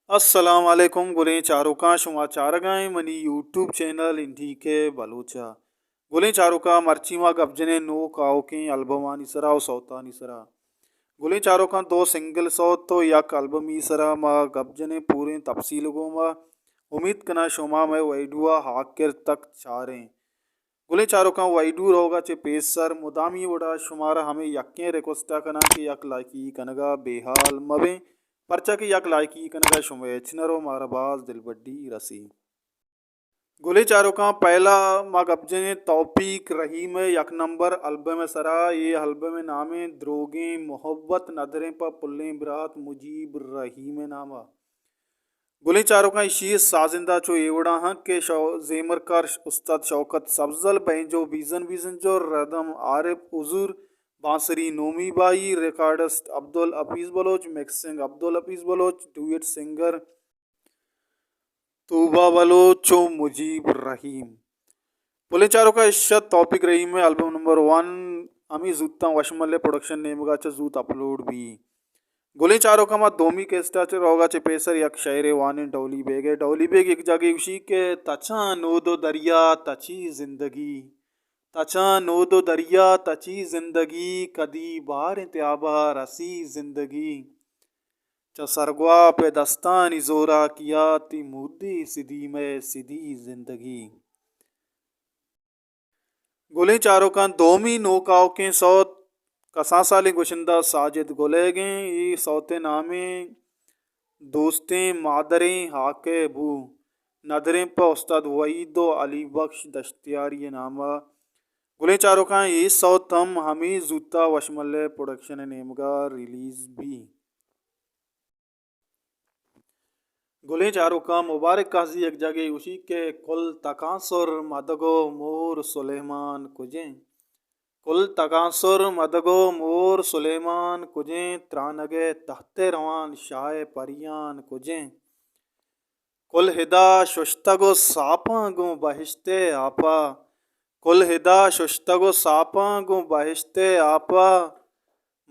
السلام علیکم گلیں چاروکاں، شما چارگائیں منی یوٹیوب چینل این ڈی کے بلوچ ءَ۔ گلیں چاروکاں، مرچی ما گپ جنیں نوک آؤکیں البمانی سرا و سوتانی سرا۔ گلیں چاروکاں، دو سنگل سوت و یک البمی سرا ما گپ جنیں پوریں تفصیل گوما۔ امید کناں شما مئے ویڈیو ءَ آخر تک چاریں۔ گلیں چاروکاں، ویڈیو روگا چہ پیسر مدامی وڑا شمارا ہمے یکیں ریکوسٹ ءَ کناں کہ یک لائکی کنگا بے حال مبیں، پرچا کہ یک لائکی کنگا شمئے ہچ نہ رو، مارا باز دلبڈی رسی۔ گلیں چاروکاں، پہلا ما گپ جنیں توفیق رحیم ءِ یک نمبر البم ءِ سرا۔ اے البم ءِ نام ایں دروگیں محبت، ندریں پہ پلیں برات مجیب رحیم ءِ ناما۔ گلیں چاروکاں، ایشی ءِ سازندہ چو اے وڑا ہاں کہ شو-، زیمرکار ش-، استاد شوکت سبزل، بینجو بیزن بیزنجو، ردم عارف حضور، بانسری نومی بائی، ریکارڈسٹ عبدالحفیظ بلوچ، مکسنگ عبدالحفیظ بلوچ، ڈویٹ سنگر طوبیٰ بلوچ و مجیب رحیم۔ گلیں چاروکاں، اشت توفیق رحیم ءِ البم نمبر ون، ہمے زوتاں وشملے پروڈکشن نیمگا چہ زوت اپلوڈ بی۔ گلیں چاروکاں، ما دومی کیسٹا چہ روگا چہ پیسر یک شعرے وانیں ڈولی بیگ ءِ۔ ڈولی بیگ یک جاگہے گوشی کہ تچاں نود و دریا تچی زندگی، تچاں نود و دریا تچی زندگی، کدی باریں تیابا رسی زندگی۔ چہ سرگواپ ءِ دستانی زوراکیا، تئی مودی سدی مئے سدی زندگی۔ گلیں چاروکاں، دومی نوک آؤکیں سوت کسان سالیں گشندہ ساجد گل ءِ گیں۔ اے سوت ءِ نام ایں دوستیں مادریں ہاک ءِ بو، ندریں پہ استاد وحید و علی بخش دشتیاری ءِ ناما۔ گلیں چاروکاں، اے سوت ہم ہمے زوتا وشملے پروڈکشن ءِ نیمگا ریلیز بی۔ گلیں چاروکاں، مبارک قاضی یک جاگہے گوشی کہ کل تکانسر مدگ و مور سلیمان کجیں؟ کل تکانسر مدگ و مور سلیمان کجیں؟ ترانگ ءِ تحت ءَ روان شاہ ءِ پریان کجیں؟ کل ہدا ششتگ و ساپاں گوں بہشت ءِ آپا۔ کل ہدا ششتگ و ساپاں گوں بہشت ءِ آپا۔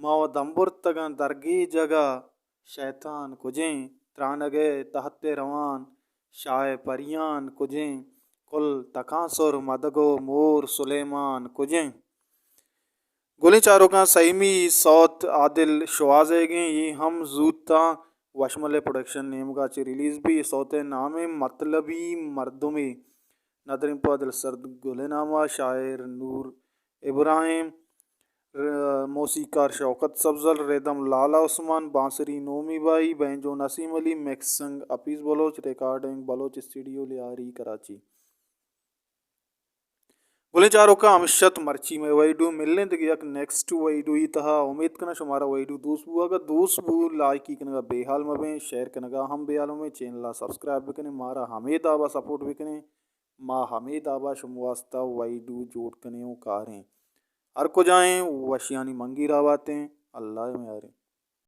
ما و دمبرتگاں درگیجگا شیطان کجیں؟ ترانگ ءِ تحت ءَ روان شاہ ءِ پریان کجیں؟ کل تکانسر مدگ و مور سلیمان کجیں؟ گلیں چاروکاں، سئیمی سوت عادل شواز ءِ گیں، اے ہم زوتاں وشملے پروڈکشن نیمگا چہ ریلیز بی۔ اے سوت ءِ نام ایں مطلبی مردمے، ندریں پہ دلسرد گل ءِ ناما، شاعر نور ابراہیم، ر-، موسیقار شوکت سبزل، ردم لالا عثمان، بانسری نومی بائی، بینجو نسیم علی، مکسنگ حفیظ بلوچ، ریکارڈنگ بلوچ اسٹوڈیو لیاری کراچی۔ گلیں چاروکاں، ہمشت مرچی مئے ویڈیو، ملیں دگہ یک نیکسٹ ویڈیوی تہا۔ امید کناں شمارا ویڈیو دوست بو، اگہ دوست بو لائکی کنگا بے حال مبیں، شیئر کنگا ہم بے حال مبیں، چینل ءَ سبسکرائب بکنیں، مارا ہمے دابا سپورٹ بکنیں، ما ہمے دابا شما واسطہ ویڈیو جوڑ کنیں و کاریں۔ ہر کجائیں وشیانی منگی راواتیں، اللہ ءِ میاریں۔